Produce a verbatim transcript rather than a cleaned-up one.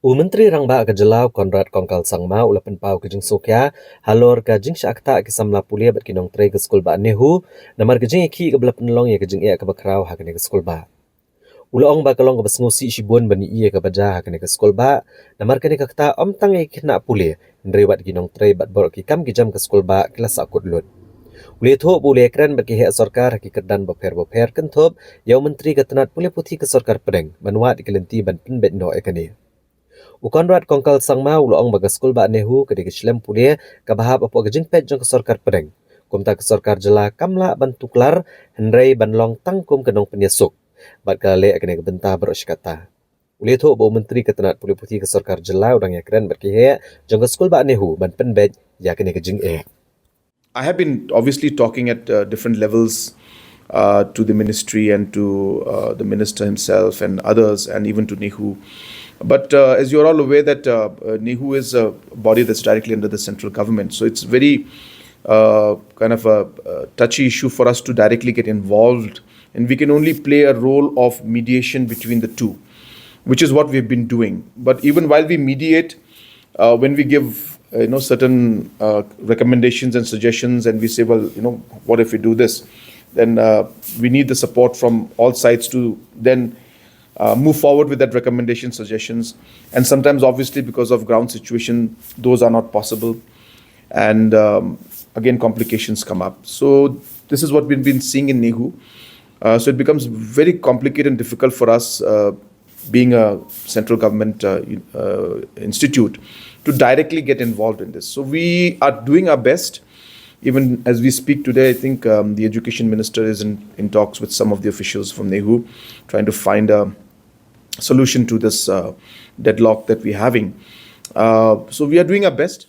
U Myntri Rangbah ka jylla u Conrad Kongkal Sangma u la pynpaw ka jingsngewkhia halor ka jingshah ktah ki samla pule bad ki nongtrei ka skul bah NEHU, namar ka jingïakhih kaba la pynlong ïa ka jingeh kaba khraw ha kane ka skul bah. U la ong ba ka long kaba sngewsih shibun ban ïohi ïa kaba jia ha kane ka skul bah, namar kane ka ktah ym tang ïa ki khynnah pule, hynrei wat ki nongtrei bad baroh ki kam ki jam ka skul bah ki la sahkut lut. U la ïathuh ba u la ïakren bad ki heh sorkar ha ki kyrdan bapher bapher, kynthup ïa u Myntri ka tnat pule puthi ka Sorkar Pdeng ban wad ïa ki lynti ban pynbeit noh ïa kane. U Conrad Kongkal Sangma u la ong ba ka skul bah NEHU ka dei ka shlem pule kaba hap hapoh ka jingpeit jong ka Sorkar Pdeng. Kumta ka sorkar jylla kam lah ban tuklar, hynrei ban long tang kum ka nongpynïasuk. Bad ka la leh ïa kane ka bynta baroh shi katta. U la ïathuh ba u Myntri ka tnat pule puthi ka sorkar jylla u dang ïakren bad ki heh jong ka skul bah NEHU ban pynbeit ïa kane ka jingeh. I have been obviously talking at uh, different levels uh, to the ministry and to uh, the minister himself and others, and even to NEHU. But uh, as you're all aware, that uh, uh, NEHU is a body that's directly under the central government, so it's very uh, kind of a, uh touchy issue for us to directly get involved, and we can only play a role of mediation between the two, which is what we've been doing. But even while we mediate, uh, when we give uh, you know, certain uh, recommendations and suggestions, and we say, well, you know, what if we do this? Then uh, we need the support from all sides to then uh, move forward with that recommendation, suggestions. And sometimes, obviously, because of ground situation, those are not possible. And um, again, complications come up. So this is what we've been seeing in NEHU. Uh, so it becomes very complicated and difficult for us, uh, being a central government uh, uh, institute, to directly get involved in this. So we are doing our best. Even as we speak today, I think um, the education minister is in, in talks with some of the officials from NEHU, trying to find a solution to this uh, deadlock that we're having. Uh, so we are doing our best.